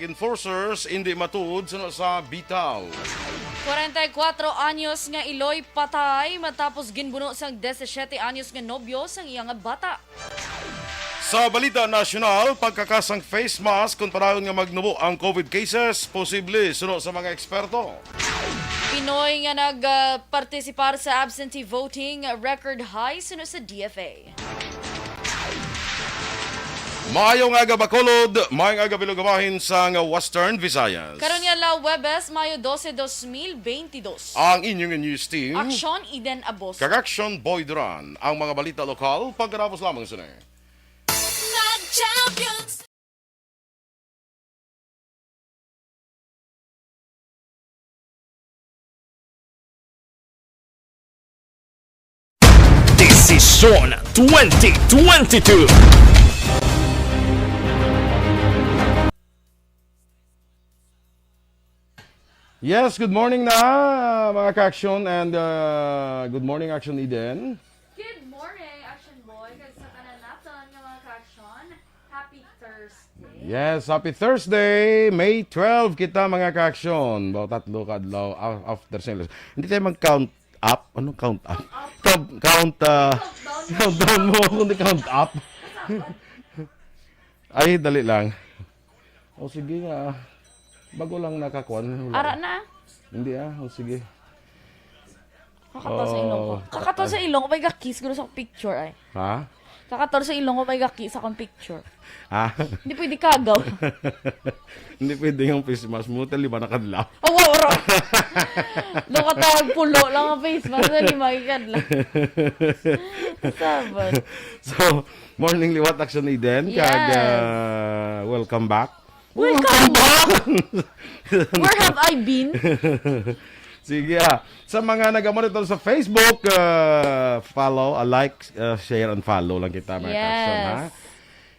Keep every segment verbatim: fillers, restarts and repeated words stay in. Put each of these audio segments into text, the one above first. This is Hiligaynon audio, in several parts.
Enforcers indi matuod suno sa bitaw. Kwarenta y kuwatro anyos nga iloy patay matapos ginbuno sang disisiete anyos nga nobyo sang iya nga bata. Sa balita nasyonal, pagkakasang face mask kon panahon nga magnubo ang covid cases, posible suno sa mga eksperto. Pinoy nga nagpartisipar sa absentee voting, record high suno sa D F A. Maayong aga, Bacolod. Maayong aga, Bilog Bahin sang Western Visayas. Karon nga adlaw, Huwebes, Mayo dose, dos mil beintidos. Ang inyong news team, Aksyon, Eden Abos. Kag Aksyon, Boy Duran. Ang mga balita lokal, pagkatapos lamang sini. Mag-champions! Desisyon twenty twenty-two. Yes, good morning na, mga ka-action, and, uh, good morning, Action Eden. Good morning, Action Boy, kag sa tanan naton nga mga ka-action. Happy Thursday. Yes, happy Thursday, May twelve kita, mga ka-action. Baw tatlo ka adlaw af-, after sa election. Hindi tayo mag-count up. Ano count up? Count, count, ah, countdown mo. Countdown mo ako, hindi count up. Ay, dali lang. O sige nga. Bago lang nakakuan. Wala. Ara na. Hindi ah. O sige. Kakato sa ilong ko. Oh. Kakato sa ilong ko, may gaki siguro sa picture ay. Ha? Kakato sa ilong ko, may gaki sa akong picture. Ha? Hindi pwede kagaw. Hindi pwede yung face mask mo, tali ba nakadlaw? Oh, wow, ro. Doon ka tawag pulo lang ang face mask, hindi makikadlaw. Sabat. So, morning liwat, Action Eden. Yes. Kag, ah, welcome back. Welcome back! Where have I been? Sige, ah. Sa mga nagamonitor sa Facebook, ah, follow, ah, like, ah, share, and follow lang kita, mga Yes. ka-action, ha?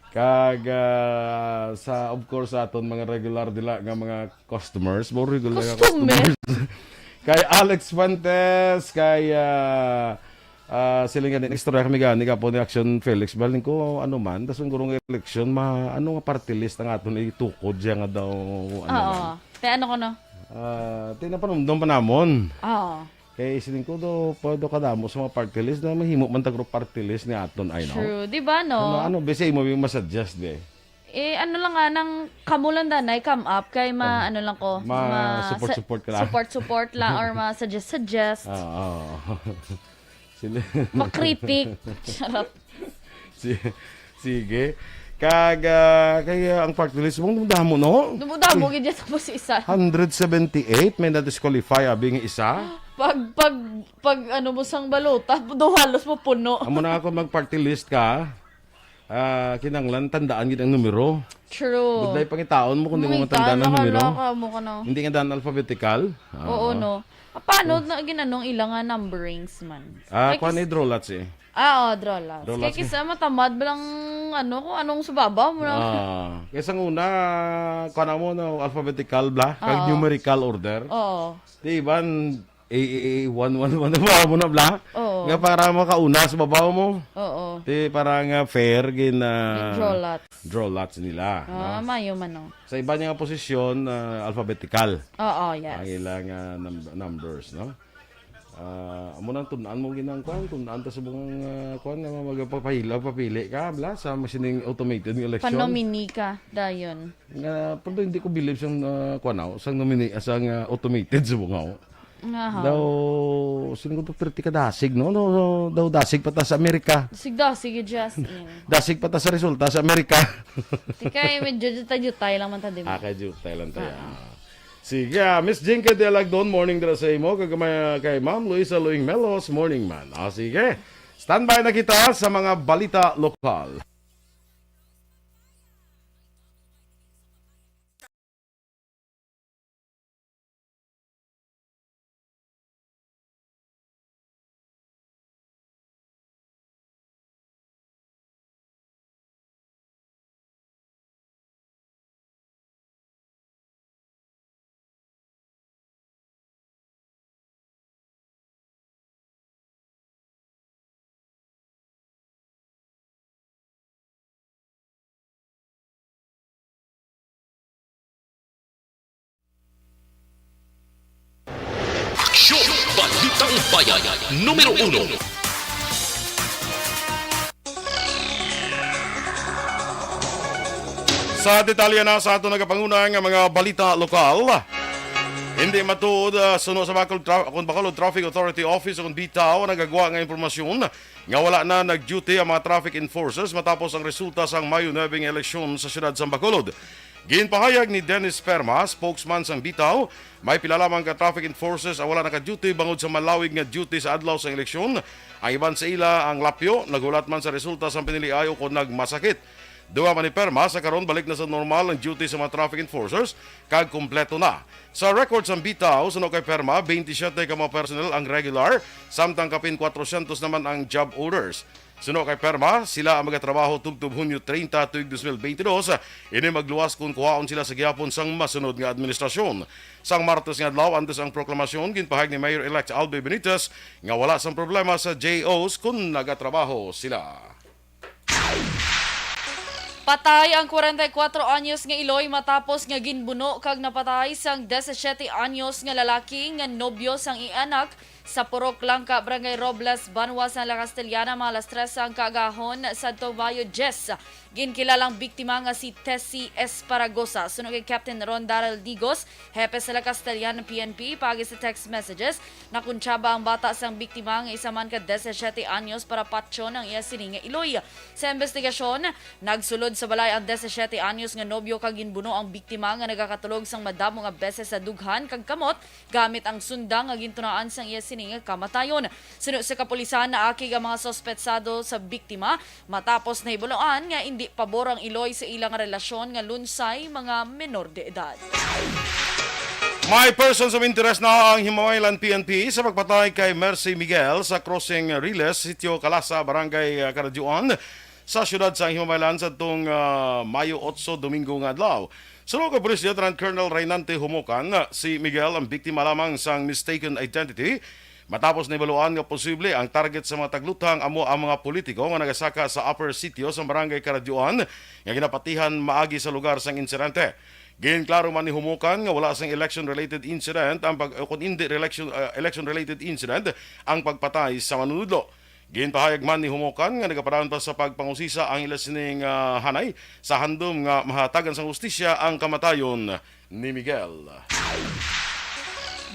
Kag, ah, sa, of course, sa aton mga regular dila nga mga customers, mo regular nga Customers? customers. Kay Alex Fuentes, kay, ah, Ah, siling gani, istorya kami gani, kapo ni Action Felix, balin ko, ano man, tas ang gurong eleksyon, ma-, ano nga party list ang aton itukod siya nga daw, ano Oo. man. Te, ano ko, no? Ah, tinapanumdum pa namon. Oo. Kay siling ko, do, pa, do kadamo sa mga party list na mahimo man tagro party list ni aton, ay, no? True, di ba, no? Ano, ano, bese mo yung masuggest, be? Eh, ano lang nga, nang kamo lang danay come up, kay ma-, Ano? ano lang ko, Ma-, ma-, support, sa-, support ka lang. support, support lang, or ma-suggest, suggest. Ah, oo. Sila Ma-critic. Charot. Si-, sige. Kag, ah, kay, ah, ang party list mo, damo, no? Dumudamo gid yan, tapos isa. Hundred seventy-eight, may na-disqualify, abi nga isa. Pag, pag, pag ano mo sang balota, do halos mo puno. Amo na ako, mag-party list ka. Ah, kinahanglan tandaan gid ang numero. True. Budlay pangitaon mo kung di mo Mangita matandaan ang na ka, numero. na ka, mo ka na. Hindi nga daan alphabetical. Oo, Ah. no. Ah, paano na ginanong ila nga numberings man? Ah, Kay kuan kis- eh, draw lots eh. Ah, oh, draw lots. Draw Kay lots kisa matamad ba lang, ano, kung anong sa baba mo na? Ah, kay sang una, kuan mo, no, alphabetical bla, kag Oo. numerical order. Oo. Di iban, A, A, A, one, one, one, one mo na bla? Oo. Nga para makauna sa babaw mo. Oo. Di para nga fair, gin, ah, Gin draw lots. draw lots nila, Ah, no? mayo man, no? Sa iba niya nga posisyon, ah, alphabetical Oo, yes. ang ilang, ah, num-, numbers, no? Ah, amo nang tun-an mo ginang kuan, tun-an ta sa mga, ah, kuan nga magpapahila, papili ka, bla, sa masining automated nga election. Panomini ka, dayon. Nga, pero hindi ko believe sang, ah, kuan, ah, sang nomini-, sang, ah, automated sa bungaw. Aha. Daw, sino ko to, perti ka dasig, no? No, no, daw dasig pa ta sa Amerika. Dasig-dasig, Justin. Dasig pa ta sa resulta sa Amerika. Di kay medyo jutay-jutay lang man ta, di ba? Ah, kay jutay lang tayo. Ah. Ah. Sige, ah, Miss Jinky Delagdon, morning dira sa imo. Kag may, kay Ma'am Luisa Luing Melos, morning man. Ah, sige. Standby na kita sa mga balita lokal. Taumbayan numero uno. Sa detalye na sa ato nagapanguna nga mga balita lokal. Hindi matuod, ah, suno sa Bacolod Tra-, kung Bacolod Traffic Authority Office o kung BTAO, nagagwa nga impormasyon nga wala na nag-duty ang mga traffic enforcers matapos ang resulta sang Mayo nuebe nga eleksyon sa siyudad sang Bacolod. Ginpahayag ni Dennis Perma, spokesman sang BTAO, may pila lamang ka traffic enforcers ang wala naka-duty bangod sa malawig nga duty sa adlaw sang eleksyon. Ang iban sa ila ang lapyo, naghulat man sa resulta sang piniliay ukon nagmasakit. Dugang pa ni Perma, sa karon balik na sa normal ang duty sa mga traffic enforcers kag kompleto na. Sa record sang BTAO, suno kay Perma, twenty-seven ka mga personnel ang regular, samtang kapin four hundred naman ang job orders. Suno kay Perma, sila ang magatrabaho tubtob Hunyo treinta tuig dos mil beintidos, ini magluwas kon kuhaon sila sa gihapon sang masunod nga administrasyon. Sang Martes nga adlaw, antes ang proklamasyon, ginpahayag ni Mayor-elect Albay Benitez nga wala sang problema sa J Os kon nagatrabaho sila. Patay ang kwarenta y kuwatro anyos nga iloy matapos nga ginbuno kag napatay sang disisiete anyos nga lalaki nga nobyo sang iya anak sa Purok Langka, Barangay Robles, Banwa sang La Castellana, mga alas tres sang kaagahon sa Tobayo Jess. Ginkilala ang biktima nga si Tessie Esparagosa. Suno kay Captain Ron Daryl Digos, hepe sa La Castellana P N P, paagi sa text messages, nakuntsaba ang bata sang biktima nga isa man ka disisiete anyos para patyon ang iya sini nga iloy. Sa investigasyon, nagsulod sa balay ang disisiete anyos nga nobyo kag ginbuno ang biktima nga nagakatulog sang madamo nga beses sa dughan kag kamot gamit ang sundang nga gintunaan sang iya sini nga kamatayon. Suno sa kapulisan, naakig ang mga suspetsado sa biktima matapos nahibaluan nga indi pabor ang iloy sa ila nga relasyon nga lunsay mga menor de edad. May persons of interest na ang Himamaylan P N P sa pagpatay kay Mercy Miguel sa Crossing Riles, Sitio Calasa, Barangay, ah, Caradioan, sa siyudad sa Himamaylan sa tong, ah, Mayo otso, Domingo nga adlaw. Suno kay Police Lieutenant Colonel Reynante Humukan, si Miguel ang biktima lamang sang mistaken identity matapos nahibaluan nga posible ang target sa mga tagluthang amo ang mga politiko nga nagasaka sa Upper Sitio sa Barangay Caradioan nga ginapatihan maagi sa lugar sang insidente. Ginklaro man ni Humukan nga wala sang election-related incident ang pag-, o kung hindi election, ah, election-related incident ang pagpatay sa manunudlo. Ginpahayag man ni Humukan nga nagapadayon pa sa pagpangusisa ang ila sining, ah, hanay sa handom nga mahatagan sang hustisya ang kamatayon ni Miguel.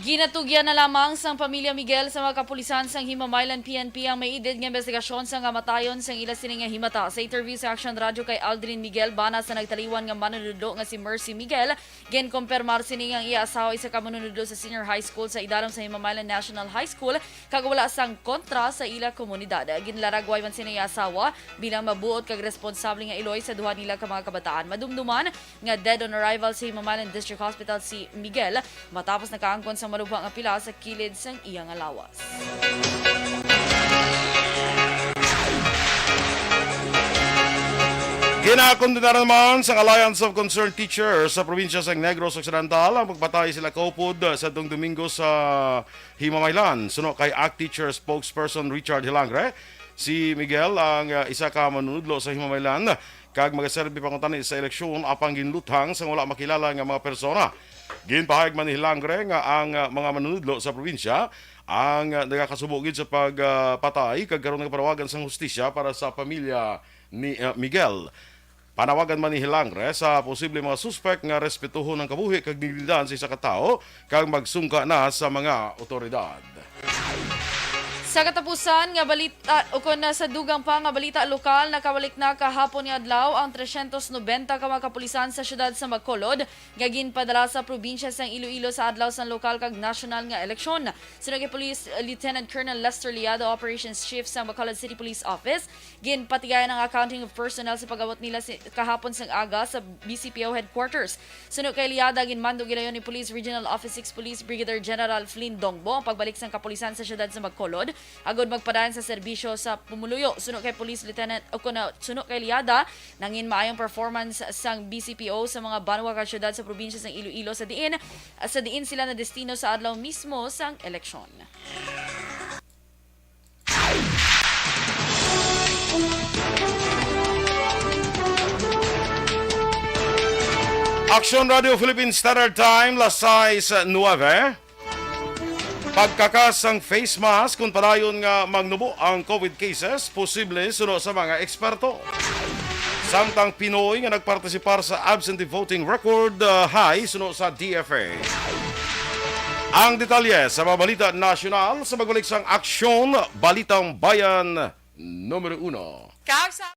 Ginatugyan na lamang sang pamilya Miguel sa mga kapulisan sang Himamaylan P N P ang may edad nga investigasyon sa kamatayon sang ila sini nga himata. Sa interview sa Action Radio kay Aldrin Miguel, bana sa nagtaliwan nga manunudlo nga si Mercy Miguel, ginkumpirmar sini nga ang iya asawa isa ka manunudlo sa senior high school sa idalom sa Himamaylan National High School kag wala sang kontra sa ila komunidad. Ginlaragway man sini nga asawa bilang mabuot kag responsable nga iloy sa duha nila ka mga kabataan. Madumduman nga dead on arrival sa Himamaylan District Hospital si Miguel matapos nakaangkon sang malubha nga pila sa kilid sang iya nga lawas. Ginakondenar naman sang Alliance of Concerned Teachers sa probinsya sang Negros Occidental ang pagpatay sila kaupod sa tong Domingo sa Himamaylan. Suno kay ACT Teacher Spokesperson Richard Hilangre, si Miguel ang, ah, isa ka manunudlo sa Himamaylan kag magaserbi pa kuntani sa eleksyon, apang ginluthang sang wala makilala nga mga persona. Ginpahayag man ni Hilangre nga ang, ah, mga manunudlo sa probinsya ang, ah, nagakasubo gid sa pag, ah, patay kag karon nagapanawagan sang hustisya para sa pamilya ni, ah, Miguel. Panawagan man ni Hilangre sa posible mga suspek nga respetuhon ang kabuhi kag dignidad sa isa ka tawo kag magsungka na sa mga otoridad. Sa katapusan nga balita, o kon sa dugang pa nga balita lokal, nakabalik na kahapon nga adlaw ang tresyentos nobenta ka mga kapulisan sa siyudad sa Bacolod nga ginpadala sa probinsya sang Iloilo sa adlaw sang lokal kag nasyonal nga eleksyon. Suno kay Police Lieutenant Colonel Lester Liado, Operations Chief sang Bacolod City Police Office, ginpatigayon ang accounting of personnel sa pag-abot nila si, kahapon sang aga sa B C P O headquarters. Suno kay Liada, ginmando gilayon ni Police Regional Office six Police Brigadier General Flynn Dongbo ang pagbalik sang kapulisan sa siyudad sa Bacolod agod magpadayon sa serbisyo sa pumuluyo. Suno kay Police Lieutenant, o kuno, suno kay Liada, nangin maayong performance sang B C P O sa mga banwa kag siyudad sa probinsya sang Iloilo sa diin, sa diin sila nadestino sa adlaw mismo sang eleksyon. Aksyon Radio Philippine Standard Time, las sais nuebe. Pagkakas sang face mask kon padayon nga magnubo ang COVID cases, posible suno sa mga eksperto. Samtang Pinoy nga nagpartisipar sa absentee voting record, ah, high suno sa D F A. Ang detalye sa mga balita nasyonal sa pagbalik sang Aksyon Balitang Bayan numero uno. Kag sa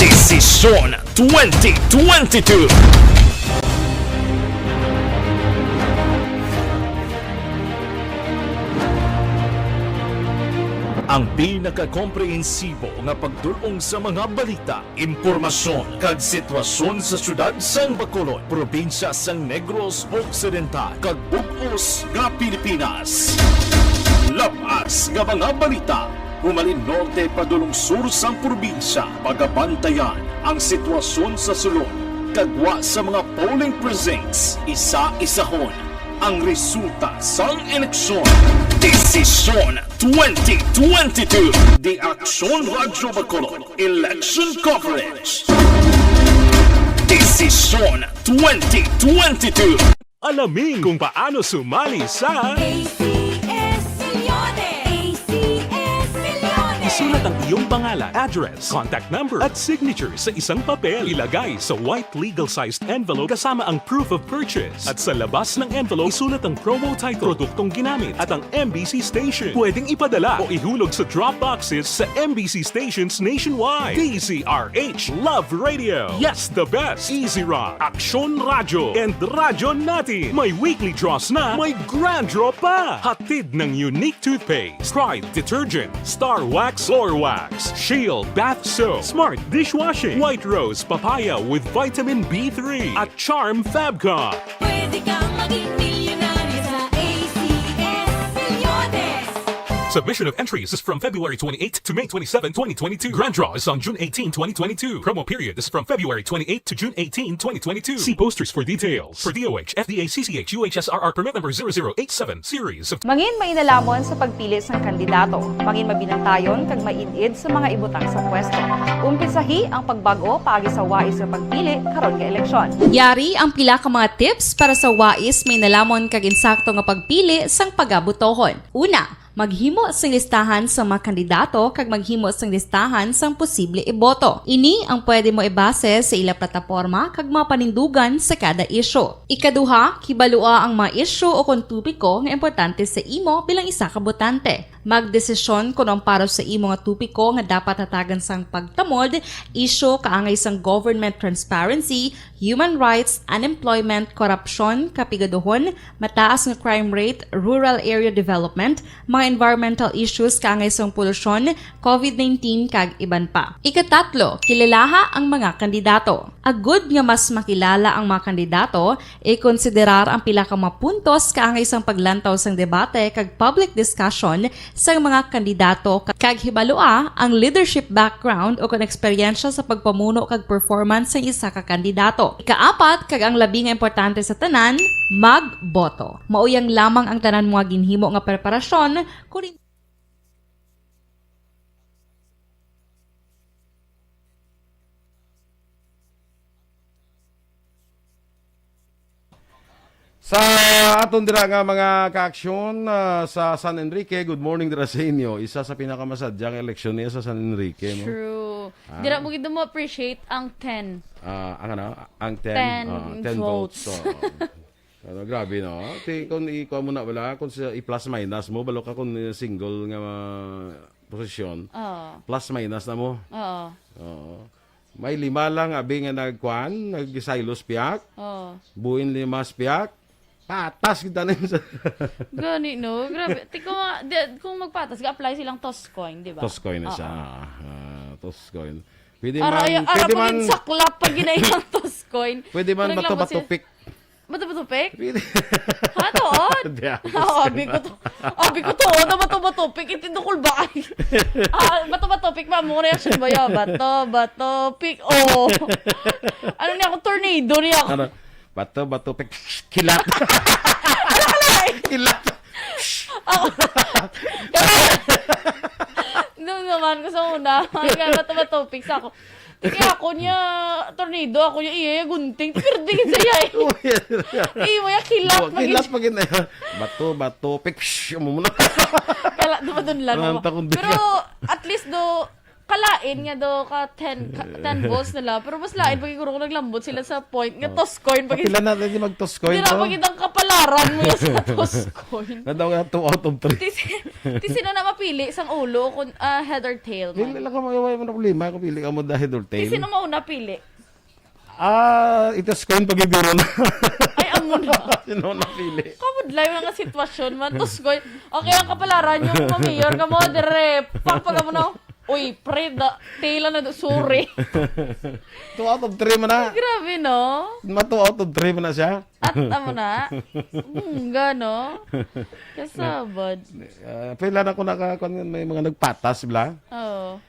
Desisyon twenty twenty-two. Ang pinakakomprehensibo nga pagdul-ong sa mga balita, impormasyon, kag sitwasyon sa siyudad sang Bacolod, probinsya sang Negros Occidental, kag bug-os nga Pilipinas. Labas nga mga balita, humalin norte padulong sur sang probinsya, pagabantayan ang sitwasyon sa sulod, kag gwa sa mga polling precincts, isa-isahon ang resulta sang eleksyon. Desisyon twenty twenty-two. The Aksyon Radyo Bacolod Election Coverage. Desisyon twenty twenty-two. Alamin kung paano sumali sa A C S Milyones! A C S Milyones! Isulat ang iyong pangalan, address, contact number, at signature sa isang papel. Ilagay sa white legal-sized envelope kasama ang proof of purchase. At sa labas ng envelope, isulat ang promo title, produktong ginamit, at ang M B C station. Pwedeng ipadala o ihulog sa drop boxes sa M B C stations nationwide. D Z R H, Love Radio, Yes the Best, Easy Rock, Aksyon Radyo, and Radyo Natin. May weekly draws na, may grand draw pa. Hatid ng Unique Toothpaste, Pride Detergent, Star Wax Floor Wax, Shield Bath Soap, Smart Dishwashing, White Rose Papaya with Vitamin B three, at Charm Fab Cup. Pwede kang maging milyonaryo sa A C S Milyones. Submission of entries is from February twenty-eighth to May twenty-seven, twenty twenty-two. Grand draw is on June eighteen, twenty twenty-two. Promo period is from February twenty-eighth to June eighteen, twenty twenty-two. See posters for details. For D O H, F D A, C C H, U H S R R permit number zero zero eight seven, series of Mangin mainalamon sa pagpili sang kandidato. Mangin mabinantayon kag maid-id sa mga ibutang sa pwesto. Umpisahi ang pagbag-o paagi sa wais nga pagpili karon nga eleksyon. Yari ang pila ka mga tips para sa wais, mainalamon kag insakto nga pagpili sang pagabotohon. Una, maghimo sing listahan sa mga kandidato kag maghimo sing listahan sang posible iboto. Ini ang pwede mo ibase sa ila plataporma kag mga panindugan sa kada isyu. Ikaduha, kibalua ang mga isyu o kon topiko nga importante sa imo bilang isa ka botante. Magdesisyon kon ang para sa imo nga topiko nga dapat hatagan sang pagtamod, isyu kaangay sang government transparency, human rights, unemployment, korupsyon, kapigaduhon, mataas nga crime rate, rural area development, mga environmental issues kaangay sang polusyon, COVID nineteen, kag iban pa. Ikatatlo, kilalaha ang mga kandidato. Agud nga mas makilala ang mga kandidato, ikonsiderar ang pila ka mga puntos kaangay sang paglantaw sang debate kag public discussion sang mga kandidato, ka-, kag hibalua ang leadership background o kon eksperyensya sa pagpamuno kag performance sang isa ka kandidato. Ikaapat, kag ang labi nga importante sa tanan, magboto. Mao yang lamang ang tanan mga ginhimo nga preparasyon, kurin- Sa aton dira nga mga kaaksyon, ah, sa San Enrique, good morning dira sa inyo. Isa sa pinakamasadya nga eleksyon niya sa San Enrique, no? True. Ah. Dira mo gid mo appreciate ang ten. Ah, ang ano? Ang ten, Ten ah, ten votes. votes. Oo. Ano, grabe, no? Ti, kung ikuha mo na, wala, kung sa i-plus minus mo, balo ka kung single nga, ah, posisyon, Oo. plus minus na mo. Oo. Oo. May lima lang, abi, nga nagkuan, nagsilos piyak. Oo. Buin lima sa piyak. Patas kita na yun sa Gani, no? Grabe. Ti, kung, ah, di, kung magpatas, ga-apply silang toss coin, di ba? Toss coin na siya. Oo. Ah, toss coin. Pwede Ara, man, ay, ara pwede pa man, gid saklap pag ginailang toss coin. Pwede man Naglagot bato-bato siya. pick. Bato-bato pick? Pwede. Ha, tuod? Hindi, ako Oo, gusto abi ko na. to. Abi ko to, ano bato-bato pick? Itindukol ba ay? Ah, bato-bato pick, ma'am, mo reaction ba yun? Bato-bato pick, oh. Ano niya ako? Tornado niya ako. Ano? Bato, bato, pik, kilat. Kilat. Ako. Nung, naman ko sa una. Ang gana to ba topic sa ako. Kaya ako niya, tornado, ako niya, iya, iya, gunting. Pero di sa iya eh. Oh, yeah, yeah. Iya, mo yung kilat. Kilat pag yun. Bato, bato, pik, psh, amo mo na. Kala, dumadunlan mo. Pero at least do, kalain nga do ka ten, ka, ten balls nila. Pero mas lain pag siguro kung naglambot sila sa point nga toss coin. Pag Kapila na rin yung mag-toss coin Dira to? Pag itang kapalaran mo yan sa toss coin. Na daw nga two out of three. Ti si-, ti sino na mapili sang ulo kung, ah, head or tail man? Dili lang ka mag-away mo na problema kung pili ka mo da head or tail. Ti sino mauna pili? Ah, ito sa coin pag-ibiro na. Ay, amo na. Sino na pili? Kabudlay mga sitwasyon man. Tapos, goy, okay, ang kapalaran yung mamayor ka mo, dire, pampag mo na. Uy, pre, da, tila na, do- sorry. Two out of three man na. Grabe, no? Ma two out of three man na siya. At amo na. Bungga, no? Kasabad. Ah, pila na ko naka, kwan, may mga nagpatas, bla? Oo.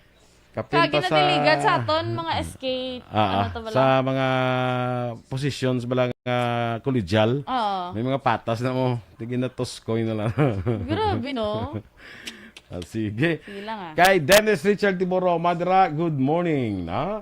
Kapin Kagi pa na sa diligan sa aton, mga S K, Ah, ano ah, to bala? Sa mga positions bala nga collegial, Oo. May mga patas na mo. Tigin na toss coin na lang. Grabe, no? Ah, sige. Sige lang, ah. Kay Dennis Richard Tiboro, Madra, good morning, na?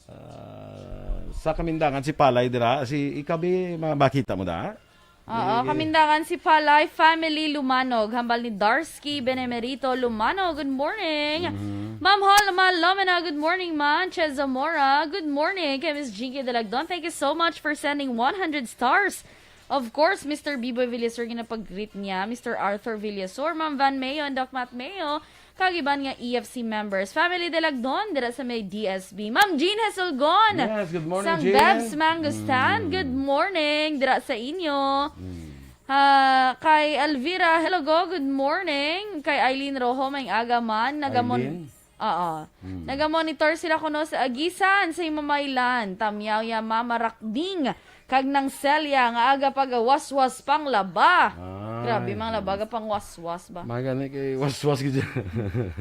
Ah, sa Kamindangan, si Palay dira, si Ikabi, ma-, makita mo da? Oo, Sige. Kamindangan si Palay family Lumanog. Hambal ni Darsky Benemerito Lumanog. Good morning. Mhm. Ma'am Hol Malomena, good morning, man. Chez Zamora, good morning. Kay Miss Jinky Dalagdon, thank you so much for sending one hundred stars. Of course, Mister Biboy Villasor, ginapag-greet niya. Mister Arthur Villasor, Ma'am Van Mayo, and Doc Matt Mayo. Kag iban nga E F C members. Family Dalagdon, dira sa may D S B. Ma'am Jean Hesulgon. Yes, good morning, Sang Jean. Bebs Mango Stand, Mm. Good morning, dira sa inyo. Mm. Ah, kay Elvira, hello go, good morning. Kay Eileen Rojo, may aga man. Nagamon-, Eileen? Oo. Mm. Nagamonitor sila kuno sa Agisan, sa Himamaylan. Tamyaw ya Mama Rakding. Kag nang Celia nga aga pagawaswas panglaba. Ah, Grabe, mga laba, yes. Gapangwaswas ba? Magani kay waswas gid siya.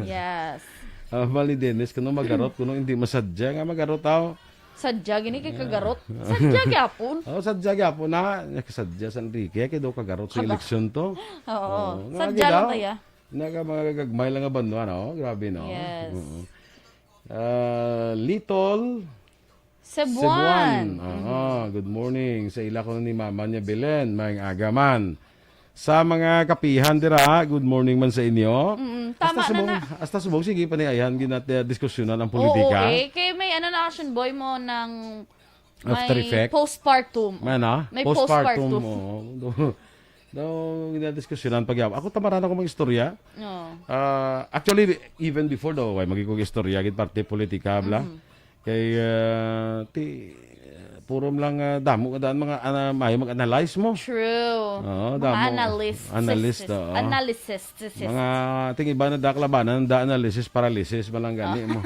Yes. Ah, mali, Dennis, kuno magarot, kuno hindi masadya nga magarot, aw. Sadya gini kay kagarot. Sadya gyapon. Oh, sadya gyapon na. Nakasadya sa Enrique, kay daw kagarot sa Kaga- eleksyon to. Oo. Oo, nga Sadya lang daw. Taya. Naga mga gagmay lang nga banwa, no? Grabe, no? Yes. Oo. Ah, Little Cebuan. Cebuan. Oo, Mhm. Good morning. Sa ila ko ni Mama niya Belen, maayong aga man. Sa mga kapihan dira, good morning man sa inyo. Mm, tama Hasta na subong, na. Hasta subong, sige pa ni ayan, ginat-, eh, diskusyonan ang Oo, politika. Eh. Kay may ano na, Action Boy, mo ng After may effect? Postpartum. May ano? May Postpartum, postpartum. Oo. Daw, ginadiskusyonan pag ako. Tamaran ako mag-istorya. Oo. Ah, actually, even before daw, way magigog istorya, gid parte politika, bla. Mhm. Kay, ah, ti, puro lang, ah, damo ka daan mga, ana, may mag-analyze mo. True. Oo, Mga damo. Analysts. Analyst, oo. Analysis. Mga ting iba na da kalabanan, da analysis paralysis, malang gani mo.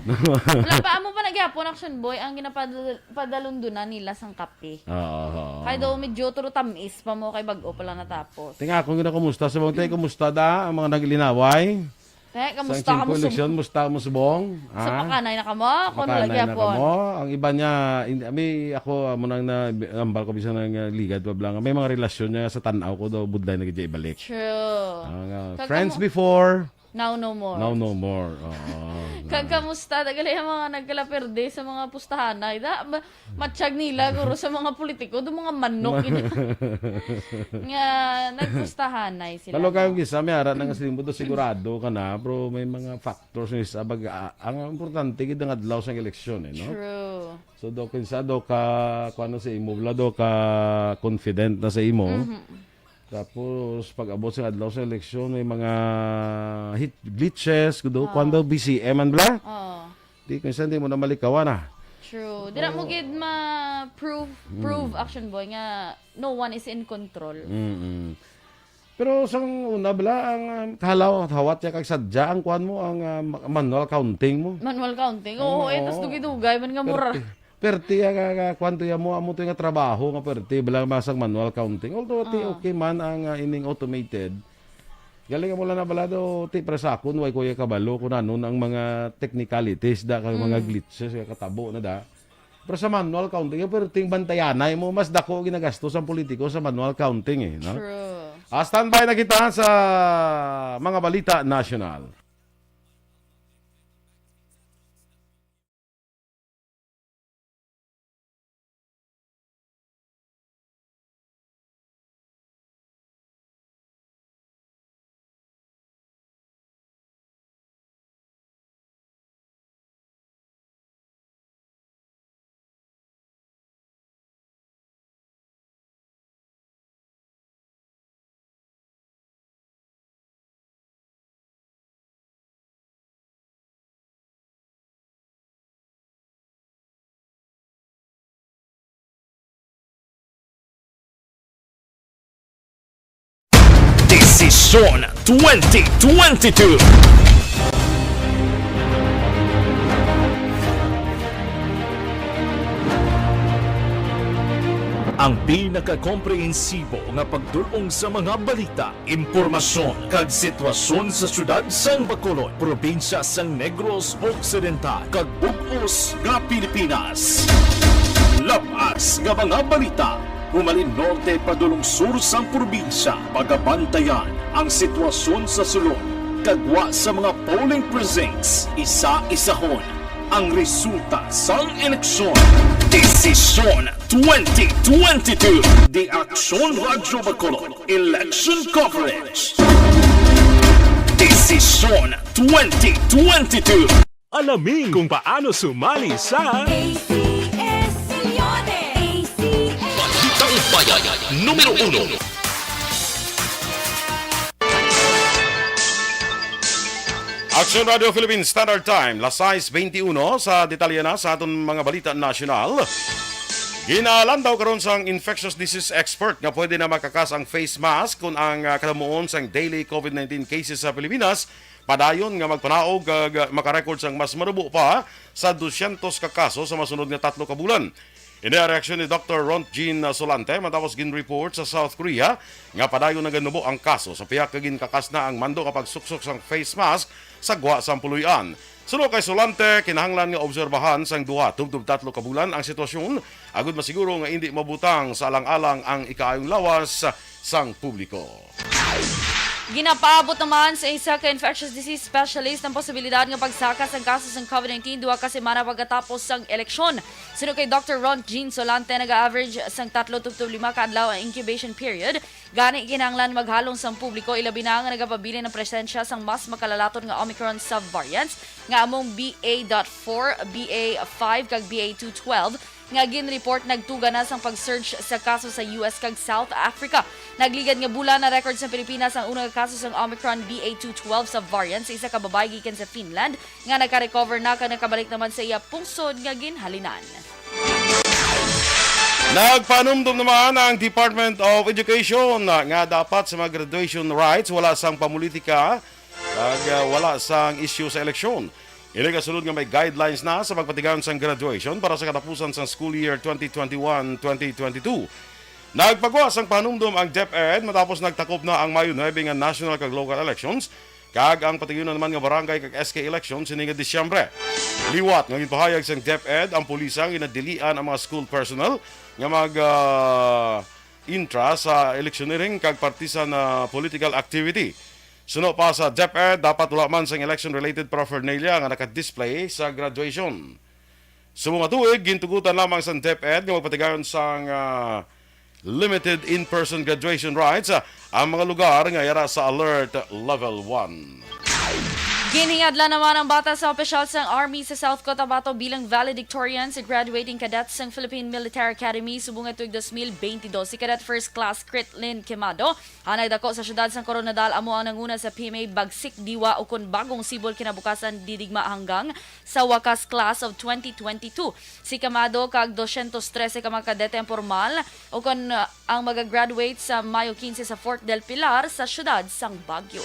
Wala pa, amo pa na gyapon, Action Boy, ang ginapadal-, padalundunan nila sang kape. Oo, oo. Kay daw medyo turo tamis pa mo, kay bag-o pa lang natapos. Tinga akong gina, kumusta sa mga, te, kumusta da ang mga naglinaway? Te, kamusta Sa ka mo, Sub-, eleksyon, musta mo, Subong? Sa Ha? Pakanay na ka mo? Kung Pakanay wala na gyapon. Ka mo? Ang iba niya, hindi, ami, ako, amo nang na, ambal ko bisan nga ligad pa blang. May mga relasyon niya sa tanaw ko daw, budlay na gid ibalik. True. Ang, ah, Kag friends kamo before, Now no more. Now no more. Oo. Kag kamusta? Tagalay ang mga nagkalaperde sa mga pustahanay. Da, ma-, matsyag nila, guro, sa mga politiko, do mga manok. Nga, nagpustahanay sila, Lalo kayong no? Gisa, may ara na nga silimbo do, sigurado ka na, pero may mga factors nga isa, bag-, a-, ang importante, gid ang adlaw sa eleksyon, eh, no? True. So, do, kinsa, do ka, kuwan na sa imo, wala, do ka confident na sa imo. Mhm. Tapos, pag-abot sa adlaw sa eleksyon, may mga hit-, glitches, kudo, Oo. Kuwan daw, B C M, man bla? Oo. Di, minsan di mo na malikawan, ah. True. Dira mo Oo. Gid ma-prove, prove, Mm. Action Boy, nga no one is in control. Mm-mm. Pero sa una, bla, ang, um, kahalaw, hawat siya kag sadya, ang kuwan mo, ang, ah, ma-, manual counting mo. Manual counting? Oo, Oo, eh, tas oo. Dugay-dugay man nga mura. Perti. Perti ya nga, nga, kwanto ya mo, amo to nga trabaho nga perti, bilang masang manual counting. Although, ti, Ah. Okay man ang, ah, ining automated. Galing mo lang na bala do, ti, para sa akon, way ko ya kabalo kung ano ang mga technicalities da, kang mga Mm. glitches, nga katabo na da. Pero sa manual counting, yung perting bantayanay mo, mas dako ginagastos ang politiko sa manual counting, eh, no? True. Ah, standby na kita sa mga balita nasyonal. Desisyon twenty twenty-two. Ang pinakakomprehensibo nga pagdul-ong sa mga balita, impormasyon, kag sitwasyon sa siyudad sang Bacolod, probinsya sang Negros Occidental, kag bug-os nga Pilipinas. Labas nga mga balita, humalin norte padulong sur sang probinsya, pagabantayan ang sitwasyon sa sulod, kag gwa sa mga polling precincts, isa-isahon ang resulta sang eleksyon. Desisyon twenty twenty-two. The Aksyon Radyo Bacolod Election Coverage. Desisyon twenty twenty-two. Alamin kung paano sumali sa A C S Milyonary. A C S. Balitang Bayan, numero uno. Aksyon Radio Philippine Standard Time, las sais beintiuno. Sa detalye na sa aton mga balita nasyonal, ginalantaw karon sang infectious disease expert nga pwede na makakas ang face mask kon ang, ah, kadamuon sang daily COVID nineteen cases sa Pilipinas padayon nga magpanaog kag makarecord sang mas manubo pa sa dosyentos ka kaso sa masunod nga tatlo ka bulan. Ini ang reaksyon ni Doktor Ron Jean Solante matapos gin-report sa South Korea nga padayon naganubo ang kaso sa pihak nga ginkakas na ang mando nga pagsuksok sang face mask sa gwa sang puloy-an. Suno kay Solante, kinahanglan nga obserbahan sang duha tubtob tatlo ka bulan ang sitwasyon agud masiguro nga indi mabutang sa alang-alang ang ikaayong lawas sang publiko. Ginapaabot naman sa isa ka infectious disease specialist ang posibilidad nga pagsaka sang kaso sang COVID nineteen duha ka semana pagkatapos sang eleksyon. Suno kay Doktor Ron Jean Solante, naga-average sang tatlo tubtob lima ka adlaw ang incubation period. Gani, kinahanglan maghalong sang publiko, ilabi na nga nagapabilin ang presensya sang mas makalalaton nga Omicron subvariants nga among B A dot four, B A five, kag B A two twelve nga gin-report nagtuga na sang pag-surge sa kaso sa U S kag South Africa. Nagligad nga bulan, na-record sa Pilipinas ang una nga kaso sang Omicron B A two twelve subvariant sa isa ka babayi gikan sa Finland nga naka-recover na kag nakabalik naman sa iya pungsod nga ginhalinan. Nagpanumdom naman ang Department of Education nga dapat sa mga graduation rites wala sang pamulitika kag, ah, wala sang isyu sa eleksyon. Ini kasunod nga may guidelines na sa pagpatigayon sang graduation para sa katapusan sang school year twenty twenty-one, twenty twenty-two. Nagpagwa sang panumdom ang DepEd matapos nagtakop na ang Mayo nuebe nga national kag local elections, kag ang patigayunan naman nga barangay kag S K election sini nga Disyembre. Liwat nga ginpahayag sang DepEd, ang pulis ang ginadilian ang mga school personnel nga mag, ah, intra sa electioneering kag partisan na political activity. Suno pa sa DepEd, dapat wala man sang election-related paraphernalia nga naka-display sa graduation. Subong nga tuig, gintugutan lamang sang DepEd nga magpatigayon sang, ah, limited in-person graduation rites, ah, ang mga lugar nga yara sa Alert Level one. Ginhingadlan naman ang bata sa opisyal sang Army sa South Cotabato bilang valedictorian sa graduating cadets sang Philippine Military Academy subong nga tuig dos mil beintidos, si Cadet First Class Critlin Quemado, ang nagdako sa siyudad sang Koronadal, amo ang nanguna sa P M A Bagsik Diwa ukon Bagong Sibol Kinabukasan Didigma Hanggang sa Wakas Class of twenty twenty-two. Si Quemado kag dosyentos trese ka mga kadete ang pormal ukon, uh, ang magagraduate sa Mayo quince sa Fort del Pilar sa siyudad sang Baguio.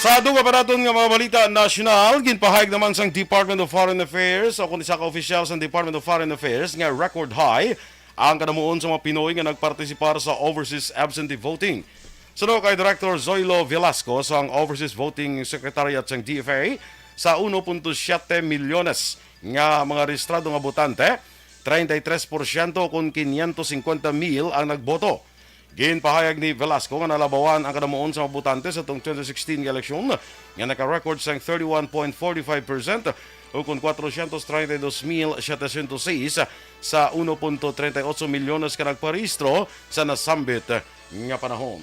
Sa dugang pa naton nga mga balita nasyonal, ginpahayag naman sang Department of Foreign Affairs o kung isa ka opisyal sang Department of Foreign Affairs nga record high ang kadamuon sa mga Pinoy nga nagpartisipar sa overseas absentee voting. Suno kay Director Zoilo Velasco sang Overseas Voting Secretariat sang D F A, sa uno punto siyete milyones nga mga rehistrado nga botante, treinta y tres porsyento kon quinientos cincuenta mil ang nagboto. Ginpahayag ni Velasco nga nalabawan ang kadamuon sa mga botante sa tong twenty sixteen nga eleksyon nga naka-record sang thirty-one point forty-five percent o kon cuatrocientos treinta y dos mil setecientos seis sa uno punto treinta y ocho milyones ka nagparehistro sa nasambit nga panahon.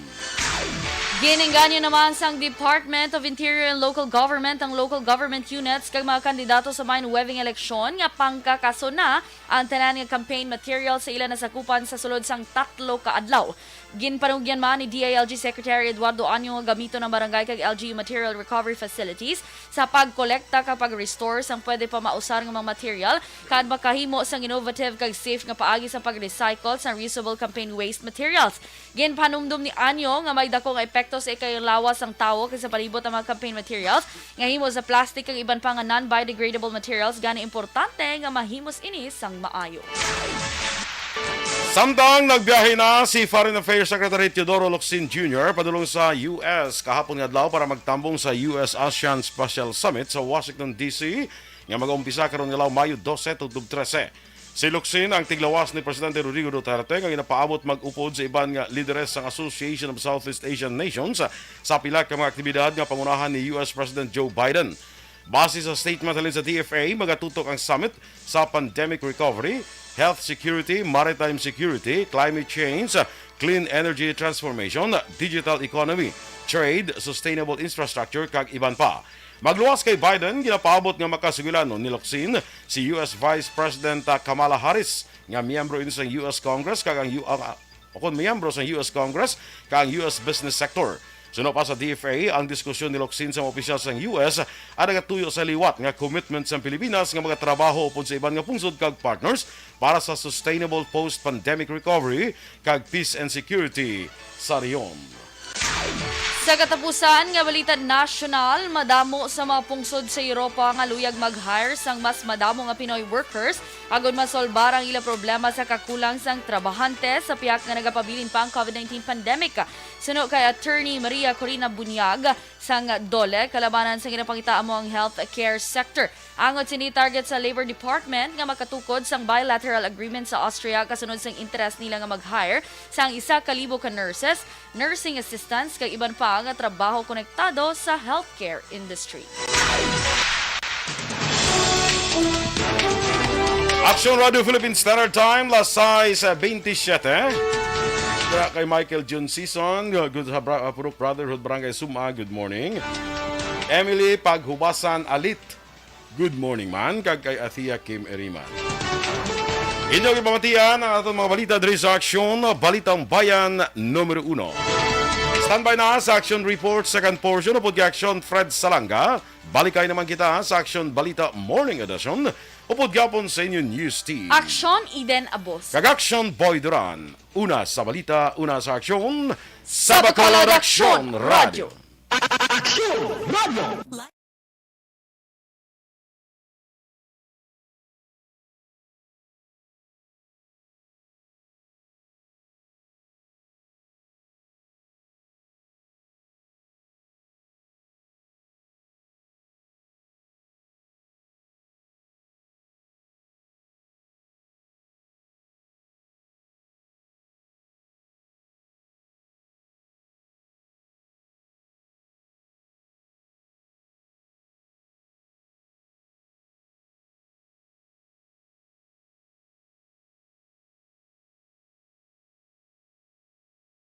Ginengganyo naman sang Department of Interior and Local Government ang local government units kag mga kandidato sa main weving eleksyon nga pangkakaso na ang tanan nga campaign material sa ila nasakupan sa sulod sang tatlo ka adlaw. Ginpanugyan man ni D I L G Secretary Eduardo Año nga gamiton ang barangay kag L G U material recovery facilities sa pagkolekta kag pag-restore sang pwede pa mausar nga mga material, kag makahimo sang innovative kag safe nga paagi sa pag-recycle sang reusable campaign waste materials. Ginpanumdum ni Año nga may dako nga epekto sa ikalawas sang tawo kag sa palibot ang mga campaign materials nga himo sa plastic kag iban pa nga non-biodegradable materials, gani importante nga mahimos ini sang maayo. Samtang nagbiyahe na si Foreign Affairs Secretary Teodoro Locsin Junior padulong sa U S kahapon nga adlaw para magtambong sa U S ASEAN Special Summit sa Washington, D C, nga mag-umpisa karon nga adlaw, Mayo dose tubtob trese. Si Locsin ang tiglawas ni Presidente Rodrigo Duterte nga ginapaabot mag-upod sa iban nga lideres sang Association of Southeast Asian Nations sa pila ka mga aktibidad nga pangunahan ni U S President Joe Biden. Base sa statement halin sa D F A, magatutok ang summit sa pandemic recovery, health security, maritime security, climate change, clean energy transformation, digital economy, trade, sustainable infrastructure, kag iban pa. Magluwas kay Biden, ginapaabot nga makasugilanon ni Locsin si U S Vice President, ah, Kamala Harris, nga miyembro ini sang U S Congress kag ang U- ang, ah, ukon miyembro sang U S Congress kag ang U S business sector. Suno pa sa D F A, ang diskusyon ni Locsin sa mga opisyal sang U S ang nagatuyo sa liwat nga commitment sang Pilipinas nga magatrabaho upod sa iban nga pungsod kag partners para sa sustainable post-pandemic recovery kag peace and security sa rehiyon. Sa katapusan nga balita nasyonal, madamo sa mga pungsod sa Europa nga luyag mag-hire sang mas madamo nga Pinoy workers agud masolbar ang ila problema sa kakulang sang trabahante sa pihak nga nagapabilin pa ang COVID nineteen pandemic. Suno kay Attorney Maria Corina Bunyag sang DOLE, kalabanan sang ginapangita amo ang healthcare sector. Angot sini, target sa Labor Department nga makatukod sang bilateral agreement sa Austria kasunod sang interes nila nga mag-hire sang isa ka libo ka nurses, nursing assistants, kag iban pa nga trabaho konektado sa healthcare industry. Action Radio Philippine Standard Time, las sais bentisiete. Kaya kay Michael Jun Season, good sa Bra- uh, Purok Brotherhood Barangay Suma, good morning. Emily Paghubasan Alit, good morning man, kag kay Athea Kim Eriman. Inyo gipamatian ang aton mga balita diri sa Aksyon, Balitang Bayan numero uno. Standby na sa Action Report second portion upod kay Action Fred Salanga. Balikay naman kita sa Action Balita Morning Edition upod gapon sa inyo News Team. Aksyon Eden Abos. Kag Action Boy Duran. Una sa balita, una sa aksyon, sa Bacolod Aksyon Radio. Aksyon Radio.